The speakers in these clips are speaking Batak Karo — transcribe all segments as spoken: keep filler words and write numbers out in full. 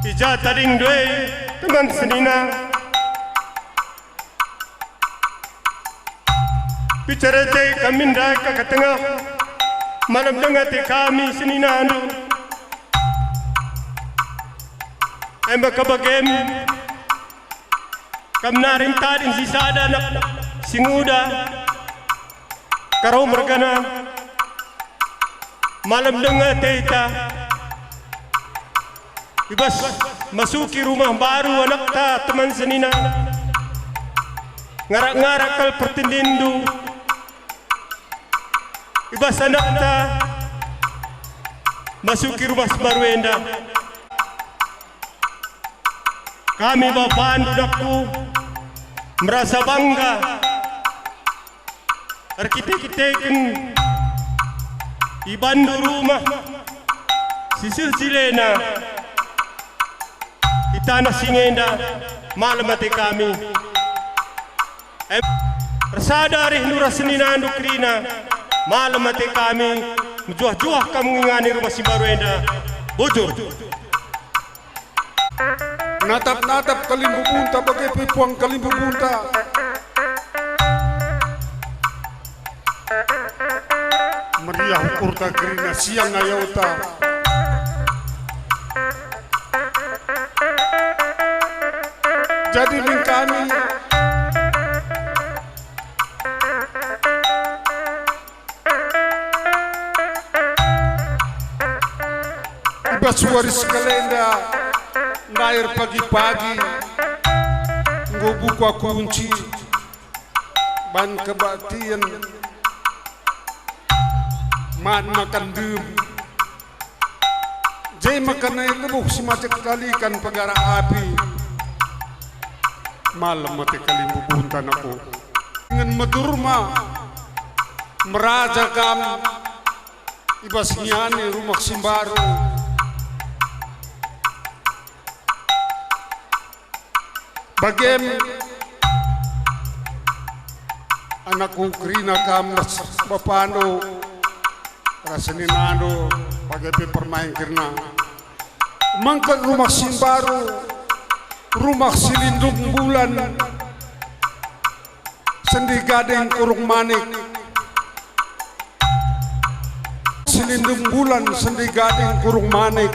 I ja tadingndu e, teman senina. Bicara je kami ndai ka tengah, malem denga ate kami seninandu. Emba ka bagem, kam nari tading sisada anak si nguda, Karo mergana, malem denga ate ita, ibas masuki rumah mbaru anakta teman senina. Ngarak-ngarak kal pertendinndu, ibas anakta masuki rumah si mbaru enda. Kami bapandu dakku merasa bangga erkite-kiteken ibandu rumah si seh jilena i taneh si ngenda. Malem ate kami. Em, ersada arihndu ras seninandu kerina, malem ate kami, mejuah-juah kam ngingani rumah si mbaru enda. Bujur. Natap-natap kalimbubunta bage pe puang kalimbubunta. Meriah ukurta kerina siang ayauta. Jadi ningkami i bas wari si kalenda, ndair pagi-pagi, enggo buka kunci ban kebaktin, man makan dem. Je maka nai lebuh si macet kalikan pegara api. Malem ate kalimbubunta anakku. Ingen medurma meraja kam i bas ngingani rumah si mbaru. Bagem anakku kerina kam ras bapandu ras seninandu bage pe permain kerina. Mengket rumah si mbaru, rumah si lindung bulan, sendi gading kurung manik. Si lindung bulan, sendi gading kurung manik.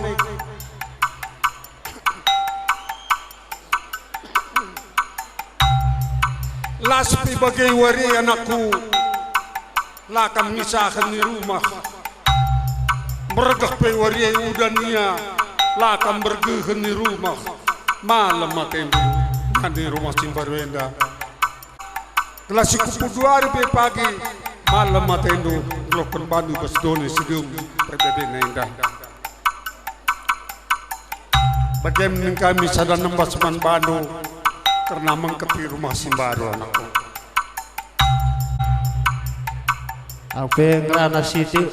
Las pe bage wari anakku, la kam ngisahen ni rumah. Mergeh pe wari udan ia, la kam bergehen ni rumah. Malem atendu ngingani rumah si mbaru enda. Gelah si kupu duari pe pagi, malem atendu ngeluhken bandu bas doni si dem perbebena enda. Bage ningkami sada nembas man bandu kerna mengketi rumah si mbaru, anakku. Aku pe ngerana sitik,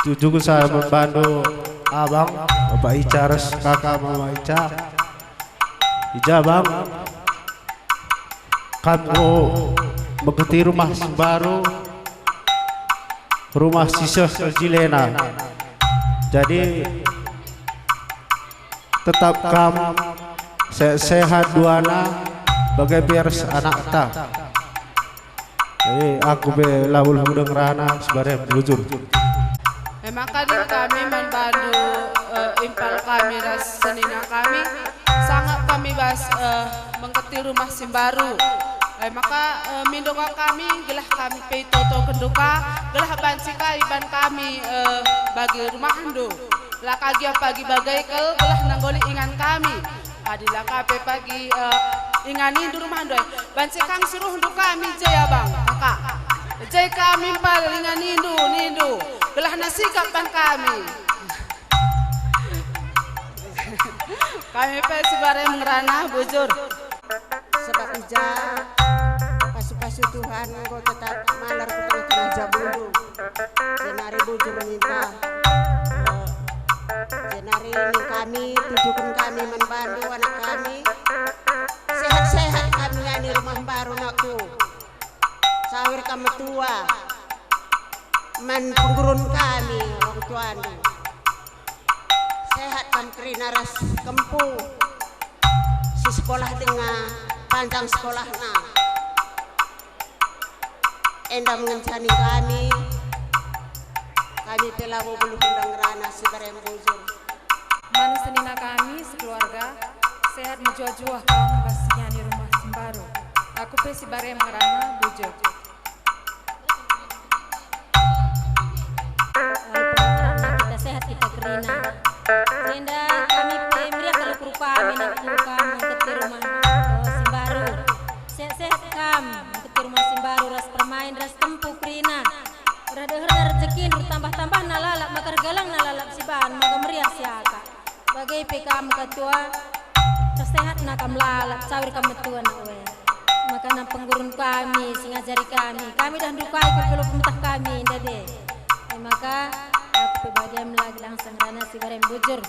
tujuken saya man bandu, Abang, Bapak Ica ras Kakak Mama Ica. I ja, Bang, kam enggo mengketi rumah si mbaru, rumah si seh jilena. Jadi, tetap kam sehat-sehat duana bage pe ras anakta. Eh, aku pe la ulih muda ngerana, sebarang bujur. E maka nina kami man bandu, eh, impal kami ras senina kami, sangap kami bas, eh, mengketi rumah si mbaru. E maka, eh, mindo ka kami, gelah kami pe itotoken ka, gelah banci ka iban kami, eh, bagi rumahndu. La ka gia pagi bage kal, gelah nanggoli ingan kami. Adi la ka pe pagi, eh, inganindu rumahndu e, banci kam suruhndu kami je, Abang, Kakak. Je kami impal inganindu, nindu, gelah na sikap ban kami. Kami pe si bare ngerana, bujur. Sebab i ja pasu-pasu Tuhan enggo tetap malar ku tengah-tengah jabundu. Jenari bujur minta, eh, jenari nina kami, tujuken kami man bandu anak kami. Sehat-sehat kami ngingani rumah mbaru, anakku. Sawir kam metua man penggerun kami, orang tuandu. Sehat kam kerin, ras kempu si sekolah denga panjang sekolahna. Enda ngenca ning kami, kami pe labo beluh enda ngerana si barem bujur. Man senina kami sekeluarga, sehat mejuah-juah kam bas nyanyi rumah si mbaru. Aku pe si barem ngerana bujur. Ai, pengalaman kita sehat kita kerina. Enda kami pe meriah kal ukur kami nakku kam mengketi rumah, eh, si mbaru. Sehat-sehat kam mengketi rumah si mbaru ras permain ras tempu kerina. Reh deherna rejekin tambah-tambahna lalap maka ergalangna lalap si ban maka meriah si akap. Bage pe kam ketua, tersehatna kam lalap, cawir kam metua nak we. Maka nang penggurun kami, si ngajari kami, kami dah ndukai kul kul pemetah kami, ndai be. E maka, aku pe bage me la gedang sangerana si barem bujur.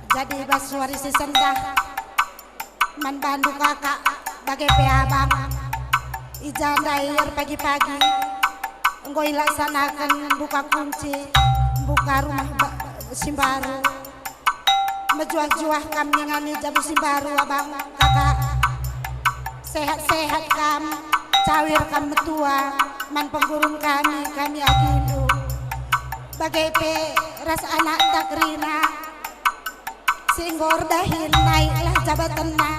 Jadi bas wari si sendah, man bandu kakak, bage pe abang. I ja ndai erpagi-pagi, enggo ilaksanaken mbuka kunci, mbuka rumah ba-, si mbaru. Mejuah-juah kam ningani jabu si mbaru, abang, kakak. Sehat-sehat kam, cawir kam metua, man penggurun kami, kami agindu. Bage pe ras anakta kerina. Si enggo erdahin naiklah jabatenna,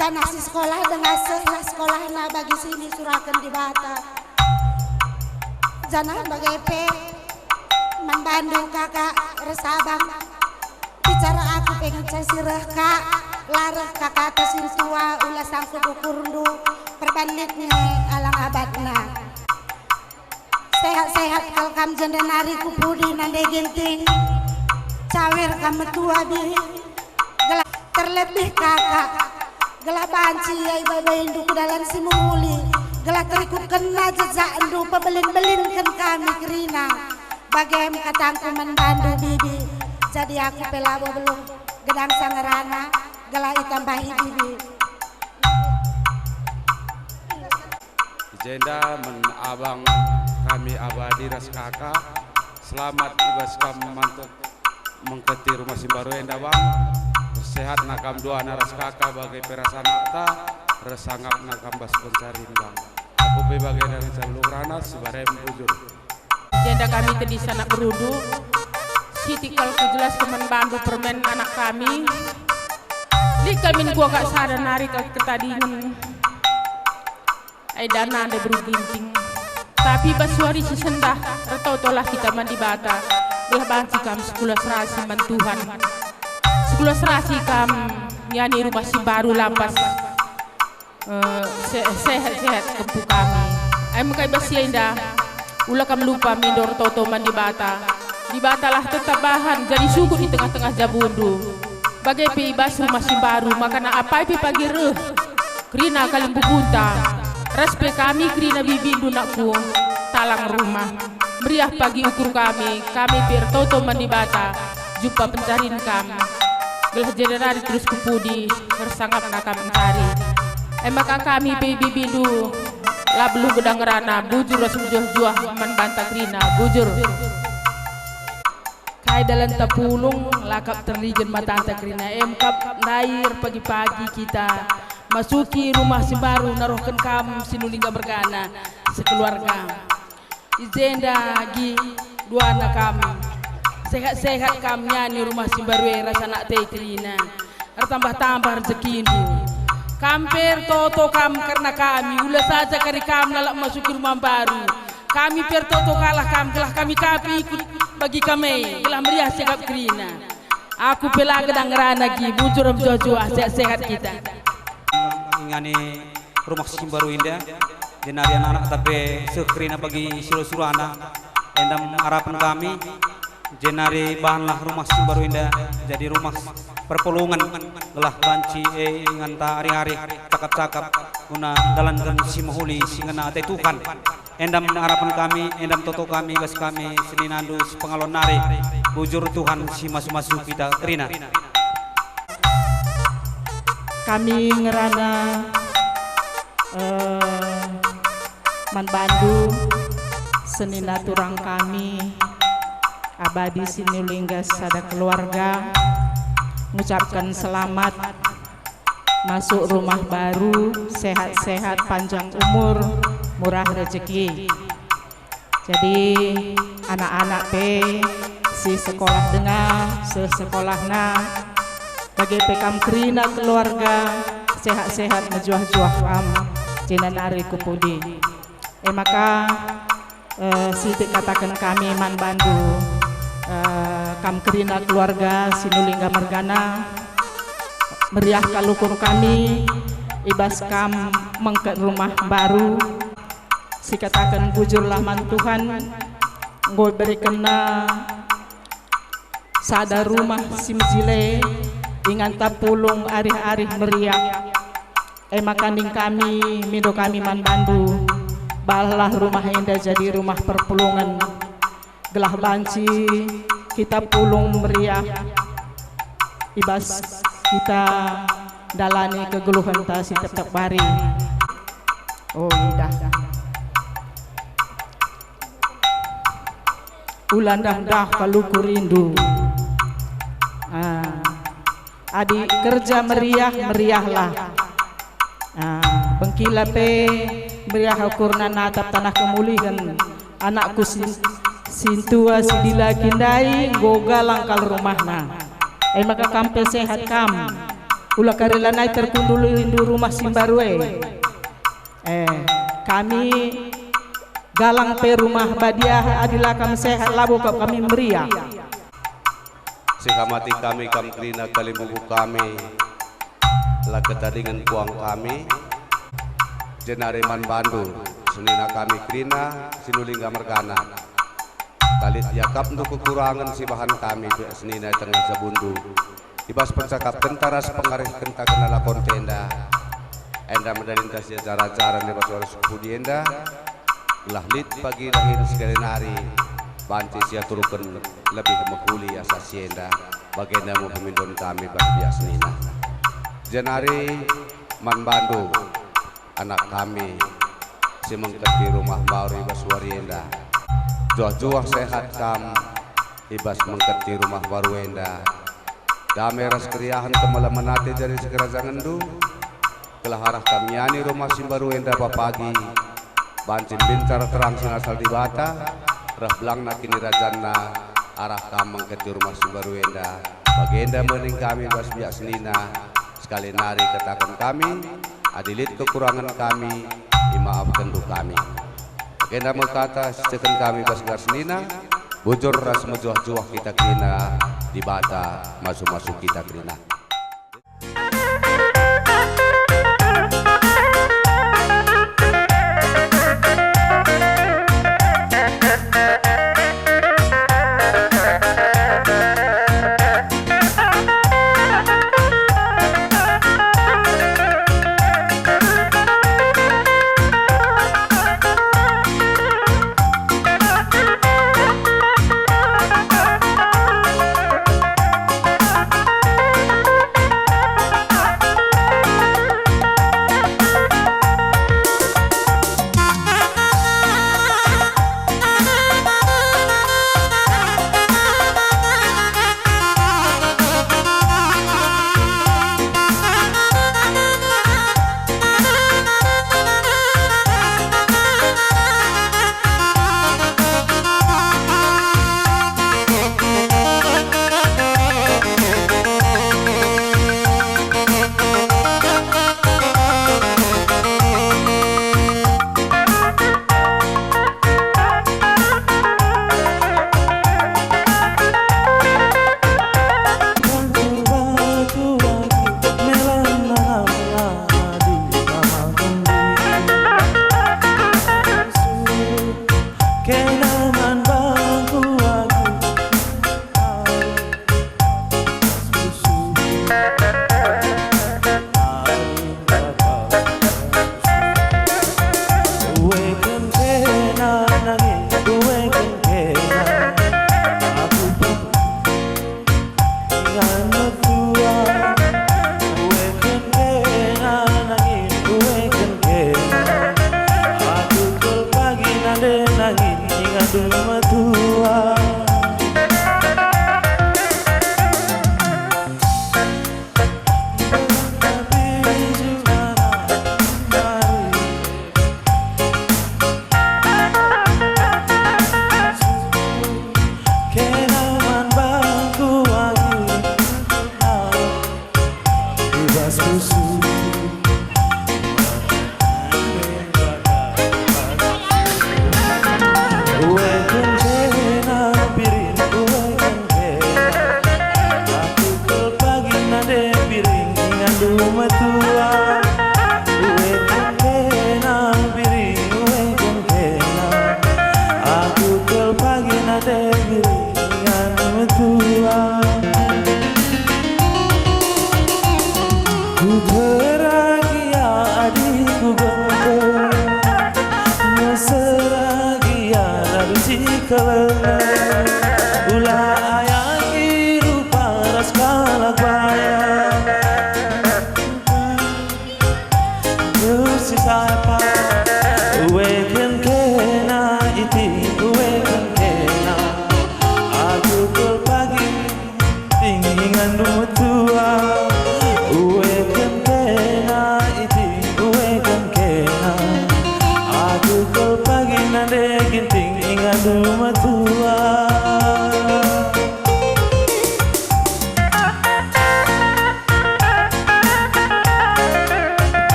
janah si sekolah denga sehlah sekolahna bagi si nisuraken Dibata. Janah bage pe man bandu kakak ras abang, bicara aku pe ngenca si reh kak, la reh kakak atas sintua, ula sangkut ukurndu, perban lit nge alang abatna. Sehat-sehat kal kam jenda nari ku pudi nande Ginting. Cawir kam metua bi. Gelah terlebih kakak. Gelah banci ia ibabaindu ku dalan si mehuli. Gelah terikutkenna jejakndu pebelin-belinken kami kerina. Bagem katangku man bandu bibi. Jadi aku pe labo beluh gedang sangerana gelah itambahi bibi. I jenda man abang kami abadi ras kaka, selamat i bas kam mantuk mengketi rumah si mbaru enda, bang. Sehatna kam duana ras kaka bage pe ras anakta, ras sangapna kam bas pencarin, bang. Aku pe bage ngenca beluh ngerana si barem bujur. Jenda kami tedis anak berudu, sitik kal kujelasken man bandu permen anak kami. Lit kami nekuah kak sada nari kal ketadingen. Ai dana ndai beru Ginting. Tapi bas wari si sendah, ertotolah kita man Dibata, gelah banci kam sekula serasi man Tuhan. Sekula serasi kam ngiani rumah si mbaru lampas, eh, se-, sehat-sehat kempu kami. Ai maka i bas si enda, ula kam lupa mindo ertoto man Dibata. Dibatalah tetap bahan jadi sukut i tengah-tengah jabundu. Bage pe i bas rumah si mbaru, maka na apai pe pagi reh kerina kalimbubunta, ras pe kami kerina bibindu nakku, talang rumah. Meriah pagi ukur kami, kami pe ertoto man Dibata, jumpa pencarin kam. Gelah jenda nari terus ku pudi, ersangapna kam mencari. E maka kami pe bibindu, la beluh gedang ngerana, bujur ras mejuah-juah man banta kerina, bujur. Kai dalanta pulung, la kap terligen matanta kerina, em kap ndai erpagi-pagi kita masuki rumah si mbaru narohken kam si nulinga mergana sekeluarga. I jenda agi duana kam. Sehat-sehat kam ngiani rumah si mbaru e ras anakta e kerina. Ertambah-tambah rejekindu. Kam pe ertoto kam kerna kami, ula saja kari kam lalap masuki rumah mbaru. Kami pe ertoto kalah kam, gelah kami ka pe ikut bagi kam e, gelah meriah sikap kerina. Aku pe la gedang ngerana gi, bujur mejuah-juah, sehat-sehat kita. Ingani rumah si mbaru enda, jenari anak-anakta pe seh kerina bagi sura-surana. Enda me arapen kami, jenari bahanlah rumah si mbaru enda jadi rumah perpulungen, gelah banci e inganta ari-ari cakap-cakap guna ndalanken si mehuli si ngena ate Tuhan. Enda me arapen kami, enda me toto kami, bas kami seninandu sepengalon nari, bujur Tuhan si masu-masu kita kerina. Kami ngerana, eh, man bandu, senina turang kami, Abadi Sinulingga sada keluarga ngucapken selamat masuk rumah baru, sehat-sehat, panjang umur, murah rejeki. Jadi, anak-anak pe si sekolah denga, seh sekolahna, bage pe kam kerina keluarga, sehat-sehat, mejuah-juah kam, jenari ku pudi. E maka, eh, sitik kataken kami man bandu, eh, kam kerina keluarga Sinulingga mergana, meriah kal ukur kami i bas kam mengket rumah baru. Sikataken bujurlah man Tuhan, enggo iberekenNa sada rumah si mejile, inganta pulung arih-arih meriah. E maka ning kami, mindo kami man bandu, ballah rumah enda jadi rumah perpulungen, gelah banci kita pulung meriah i bas kita ndalani kegeluhenta si tep-tep wari. Oh, idah. Ula ndah-ndah kal ukur rindu. Ah. Adi kerja meriah, meriahlah. Ah, bengkila pe meriah ukurna natap taneh kemulihen. Anakku si, sintua si dilaki ndai enggo galang kal rumahna. E maka kam pe sehat kam. Ula kari lanai terkundul rindu rumah si mbaru e. Eh, kami galang pe rumah badiah, adi la kam sehat labo kap kami meriah. Sihamati kami kam kerina kalimbubu kami, la ketadingen puang kami, jenari man bandu, senina kami kerina, Sinulingga mergana. Kalit iakapndu kekurangen si bahan kami pe senina i tengah jabundu. I bas percakapkenta ras pengarihkenta kena lakon enda, enda medalinta si ajar-ajaren i bas wari sukudi enda, gelah lit pagi dahin sekali nari banci siaturken lebih mehuli asa si enda, bagenda me pemindon kami bas biak senina. Jenari man bandu, anak kami si mengketi rumah baru i bas wari enda. Juah-juah sehat kam i bas mengketi rumah baru enda. Dame ras keriahen kemalemen ate jadi sikerajangenndu, gelah arah kam miani rumah si mbaru enda pagi, banci mbincar terang si ngasal Dibata, reh belangna kinirajanna, arah kam mengketi rumah si mbaru enda. Bagenda me ning kami bas biak senina, sekali nari kataken kami, adi lit kekurangen kami, imaafkenndu kami. Bagenda me kata siteken kami bas gelar senina, bujur ras mejuah-juah kita kerina, Dibata masu-masu kita kerina.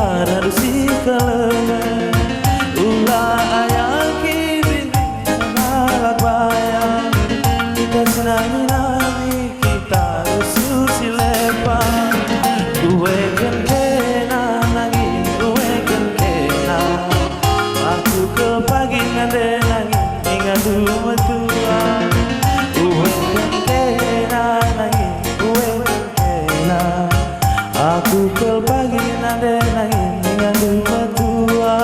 Arah si keleng, ula ayaki dinding halak bayang. Kita senangi-nangi, kita rusuh si lepang. Uweken kena nangi, uweken kena. Aku kepagi nande nangi, ingandu metua. Uweken kena nangi, uweken kena. Aku kal pagi nande nangin ingandu metua.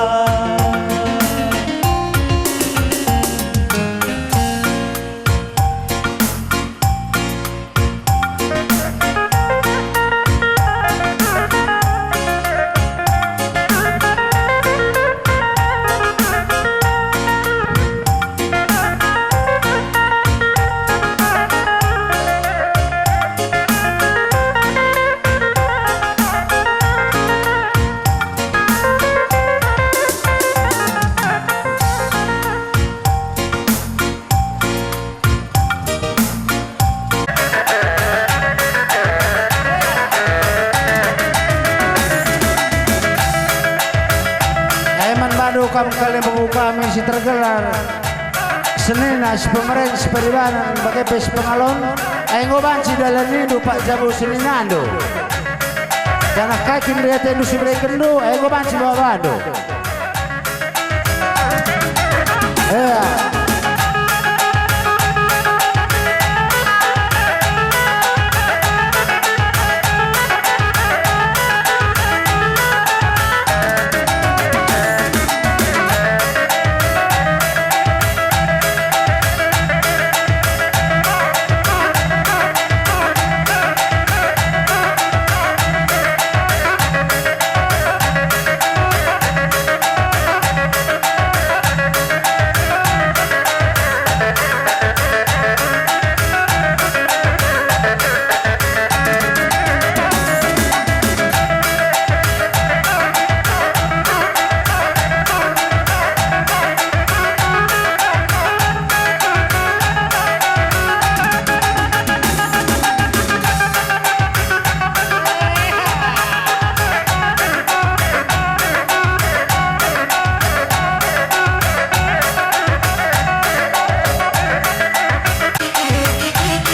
E, man bandu kam kalimbubu kami si tergelar senina, si pemeren, si peribanen, bage pe si pengalon, e, enggo banci dalanindu pak jabu seninandu. Janah kai kin meriah atendu si berekenndu, e, enggo banci babandu. Ea.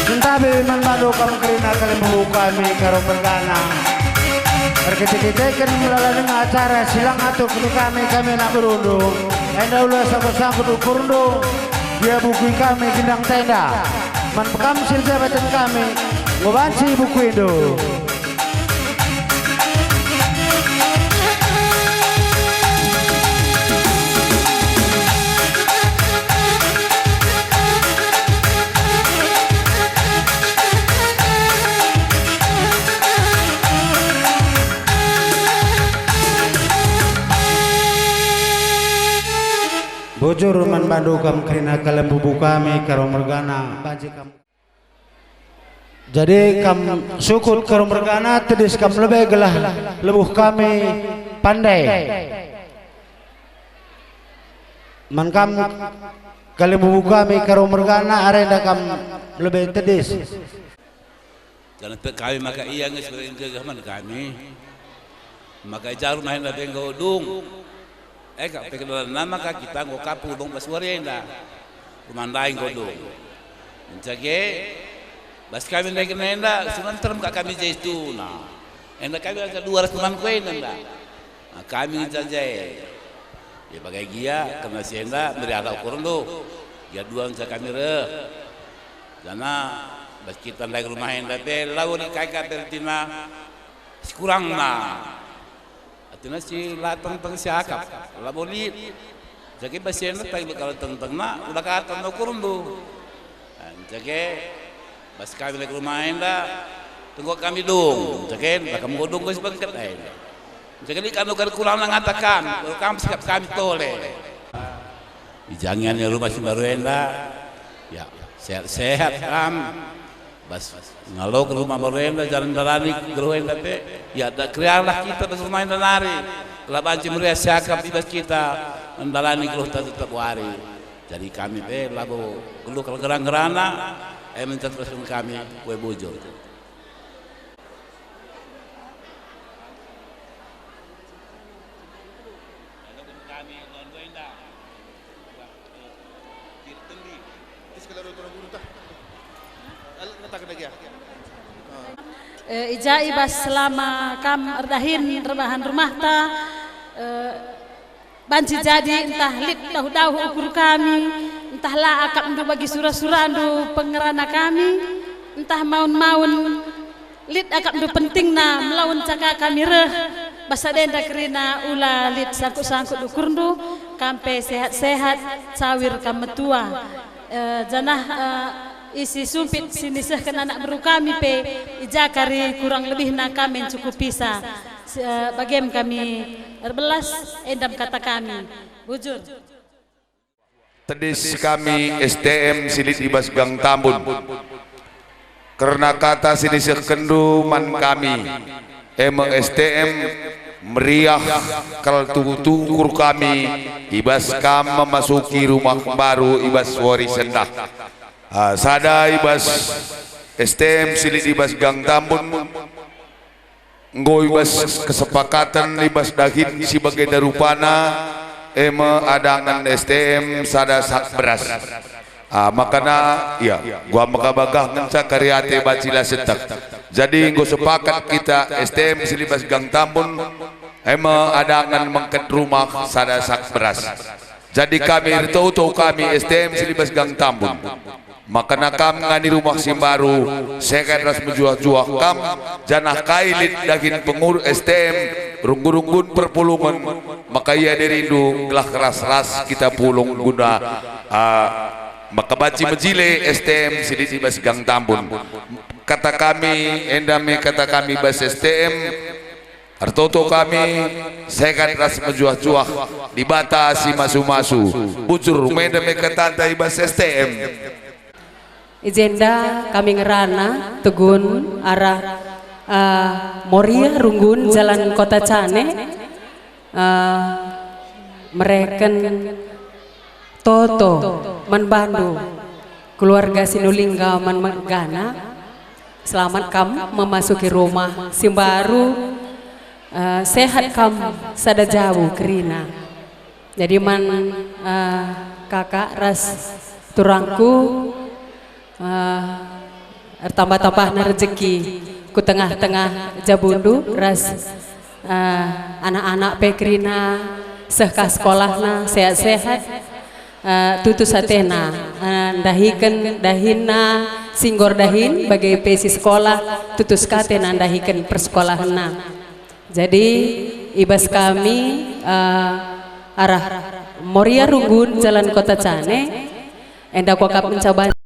Sentabi man bandu kam kerina kalimbubu kami Karo mergana. Erkite-kiteken melala denga acara si lang atur kami, kami anak berundu. Enda ula sangkut-sangkut ukurndu, gia bukui kami gendang tenda. Man pekam si erjabaten kami, enggo banci bukuindu. Bujur man bandu kam kerina kalimbubu kami Karo mergana, banci kam. Jadi kam sukut Karo mergana, tedis kam lebe gelah lebuh kami pandai. Man kam kalimbubu kami Karo mergana, arenda kam lebe tedis. Janah tek kami maka ia nge si gegeh man kami. Maka i ja rumah enda pe enggo dung. E kap pe kedalanna maka kita enggo kapu dung bas wari enda. Rumah ndai enggo dung. Nca ge, bas kami ndai kena enda, sunan terem ka kami je situhuna. Enda kami angka dua ras temanku enda nda. Nah, kami ngenca je. Ia bage gia, kerna si enda meriahlah ukurndu. Gia dua ngenca kami reh. Janah bas kita ndai rumah enda pe labo lit kai ka pe ertina si kurangna. Ertina si la tengteng siakap, labo lit. Jadi bas si enda tang kal tengtengna, ula ka tanda ukurndu. Jadi bas kami ndai rumah enda, tenggo kami dung. Jadi la kam enggo dung bas bengket enda. Jadi kal kurangna ngataken, kam sikap kami tole. I ja nge rumah si mbaru enda, ya, sehat-sehat kam. Bas ngaloken rumah mbaru enda, janah ndalani geluh enda pe, ya, da keriahlah kita bas rumah enda nari. Gelah banci meriah siakap i bas kita ndalani geluhta tetap wari. Jadi kami pe labo geluh kal gerah-gerahna, e, mencat kami kue bujur. E, i ja i bas selama kam erdahin erbahan rumahta, e, banci jadi ntah lit dauh-dauh ukur kami, ntah la akapndu bagi sura-surandu pengerana kami, ntah maun-maun lit akapndu pentingna melaun caka kami reh, bas sada enda kerina ula lit sangkut-sangkut ukurndu, kam pe sehat-sehat, cawir kam metua. E, janah, e, isi sumpit si nisehken anak beru kami pe, i ja kari kurang lebihna kami encukupisa. Si, e, bagem kami erbelas, endam kata kami. Bujur. Tedis kami S T M si lit i bas Gang Tambun. Kerna kata si nisehkenndu man kami, e me S T M meriah kal tuhu-tuhu ukur kami i bas kam memasuki rumah baru i bas wari sendah. Ah, sada i bas S T M si lit i bas Gang Tambun, enggo i bas kesepakatan i bas dahin si bagenda rupana, e me adangen S T M sada sak beras. Ah, makana, ya, gua maka bagah ngenca kari ate banci la setek. Jadi enggo sepakat kita S T M si lit i bas Gang Tambun, e me adangen mengket rumah sada sak beras. Jadi kami ertoto kami S T M si lit i bas Gang Tambun. Makana kam ngani rumah si mbaru, sehat ras mejuah-juah kam, janah kai lit dahin pengur S T M, runggun-runggun perpulungen, maka ia derindu gelah ras-ras kita pulung guna, ah, maka banci mejile S T M si lit i bas Gang Tambun. Kata kami, enda me kata kami bas S T M, ertoto kami, sehat ras mejuah-juah, Dibata si masu-masu. Bujur, menda me katanta i bas S T M. I jenda kami ngerana tegun arah, eh, Moria Runggun Jalan Kota Cane, eh, mereken toto man bandu keluarga Sinulingga man megana. Selamat kam memasuki rumah si mbaru, eh, sehat kam sada jabu kerina. Jadi man, eh, kakak ras turangku, eh, ertambah-tambahna rejeki ku tengah-tengah jabundu ras, eh, anak-anak pe kerina seh ka sekolahna sehat-sehat, eh, tutus atena, eh, ndahiken dahinna si nggor dahin bage pe si sekolah tutus ka atena ndahiken persekolahenna. Jadi, i bas kami, eh, arah Moria Runggun Jalan Kota Cane, enda kuakap ngenca banci